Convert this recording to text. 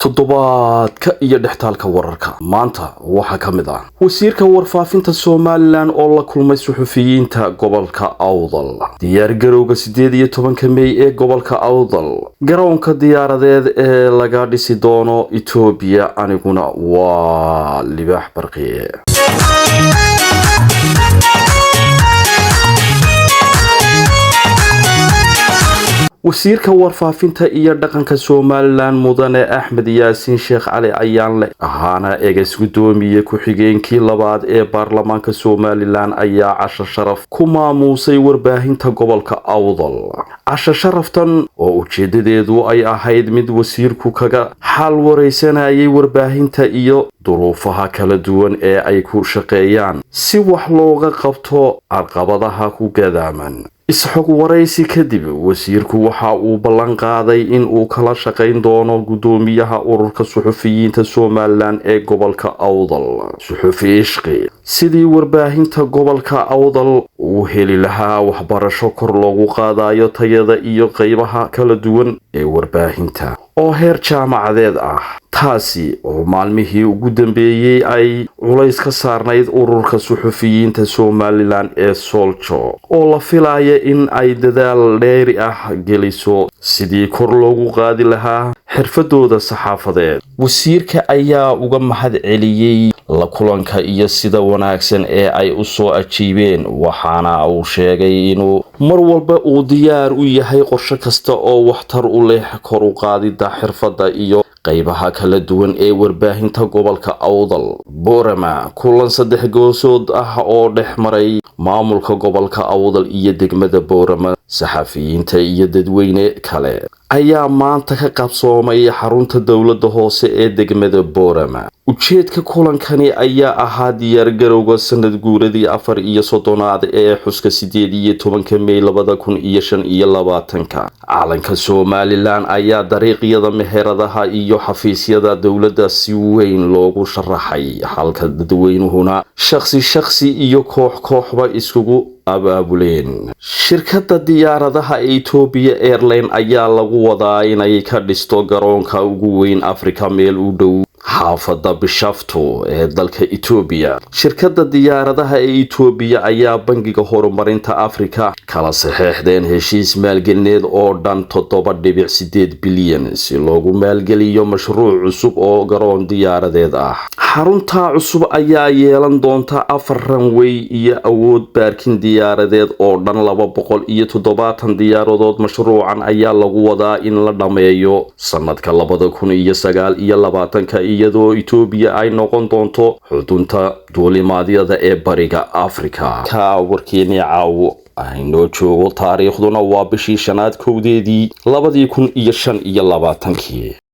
Toddobaadka iyo dhextaalka wararka maanta waxaa ka mid ah wasiirka warfaafinta Somaliland oo la kulmay suxufiyiinta gobolka Awdal, diyaargarowga 18-ka Mey ee gobolka Awdal, garoonka diyaaradeed ee laga dhisi doono Itoobiya. Aniguna waa Libaax Barqiye. Wasiirka warfaafinta iyo dhaqanka Somaliland, mudane Axmed Yaasiin Sheekh Cali Ayaanle, ahaana egas gudoomiye ku-xigeenkii labaad ee baarlamaanka Somaliland, ayaa casho sharaf ku maamuusay warbaahinta gobolka Awdal. Casho sharaftan oo ujeedadeedu ay ahayd mid wasiirku kaga xaal wareysanayay warbaahinta iyo duruufaha kala duwan ee ay ku shaqeeyaan, si wax looga qabto caqabadaha ku gadaaman. Isxog waraysi kadib, wasiirku waxa uu ballan qaaday in uu kala shaqayn doono gudoomiyaha ururka suxufiyiinta Somaliland ee gobolka Awdal, Suxufi Ishqi, sidii warbaahinta gobolka Awdal uu heli lahaa waxbarasho kor loogu qaadayo tayada iyo qeybaha kala duwan ee warbaahinta oo heer jaamacadeed ah, taasi oo maalmihii ugu dambeeyey ay culays ka saarnayd ururka suxufiyiinta Somaliland ee SOLJO, oo la filaya in ay dadaal dheeri ah geliso sidii kor loogu qaadi lahaa xirfadooda saxaafadeed. Wasiirka ayaa uga mahad celiyey la kulanka iyo sida wanaagsan ee ay u soo ajiibeen, waxaana uu sheegay inuu mar walba uu diyaar u yahay qorshe kasta oo waxtar u leh kor u qaadida xirfadda iyo qaybaha kala duwan ee warbaahinta gobolka Awdal. Borama, kulan saddex goosood ah oo dhex maray maamulka gobolka Awdal iyo degmada Boorama, saxafiyiinta iyo dadweyne kale ayaa maanta ka qabsoomay xarunta dowladda hoose ee degmada Boorama. Ujeedka kulankani ayaa ahaa diyaargarowga sanad guuradii 34aad ee xuska 18-ka Mey 2025-ka. Calanka Somaliland ayaa dariiqyada, meheradaha iyo xafiisyada dowladda si weyn loogu sharaxay, halka dadweynuhuna shakhsi shakhsi iyo koox kooxba iskugu abaabuleen. Shirkadda diyaaradaha Ethiopia Airline ayaa lagu wadaa inay ka dhisto garoonka ugu weyn Africa meel u dhow xaafadda Bishafto ee dalka Itoobiya. Shirkadda diyaaradaha ee Itoobiya ayaa Bangiga Horumarinta Afrika kala saxeexdeen heshiis maalgelineed oo dhan 7.8 bilyan si loogu maalgeliyo mashruuc cusub oo garoon diyaaradeed ah. Xarunta cusub ayaa yeelan doonta afar runway iyo awood parking diyaaradeed oo dhan 270 diyaaradood. Mashruucan ayaa lagu wadaa in la dhammeeyo sanadka 2029-ka, iyadoo Itoobiya ay noqon doonto xudunta duulimaadyada ee Bariga Afrika. Ka warkeeni caawo aynoo joogo, taariikhduna waa bishii shanaad 1-deedii 2025-kii.